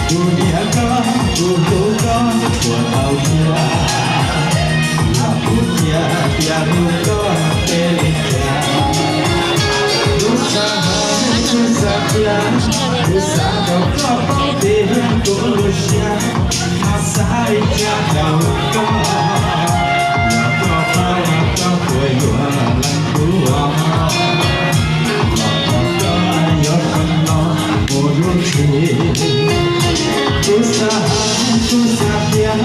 Tus niam koj, kuv hlub koj puas tau tiag? Yog kuv tiag tiag hlub koj peb li cas? Kuv xav hais, kuv xav tias, kuv xav kom koj paub tias kuv lub siab no xav li cas rau koj. Yog koj paub koj puas yuav lees kuv, los koj yuav qee no mus lub txim. Kuv xav hais, kuv xav tias,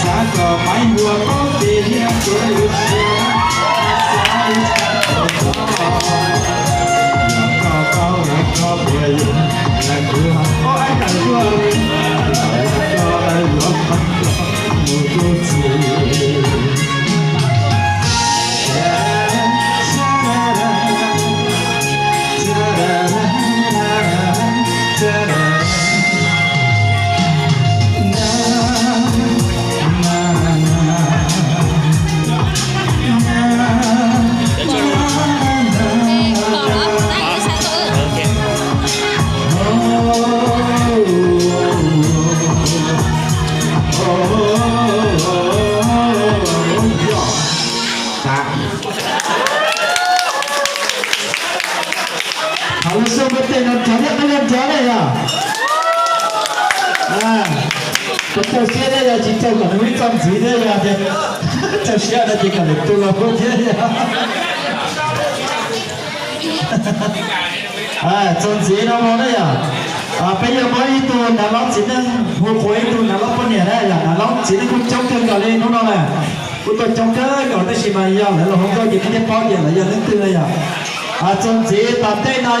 xav kom Maiv Npuag paub tias kuv lub siab xav li cas rau koj. Yog koj paub koj puas yuav lees kuv, koj hais tawm tuaj, los koj yuav qee no mus lub txim. Thov lub suab peb tej no rov thiab, peb no rov na yog. Kuv rau siab thiab yog tsis rau kom nws ib txoj ntxiv thiab yog tias rau siab no ces kom lwm tus los hu thiab yog. Txuas ntxiv no mus na yom. Peb yuav muab ib tug nav laub txiv neej hu qhuas ib tug nav laub poj niam na yom. Nav laub txiv neej kuj coob kawg nkaus li hnub no na. Kuj tuaj coob kawg nkaus tab sis mas yog lawv los hu nkauj ces nej thiaj paub tias lawv yog leej twg na yom. Txuas ntxiv tom ntej no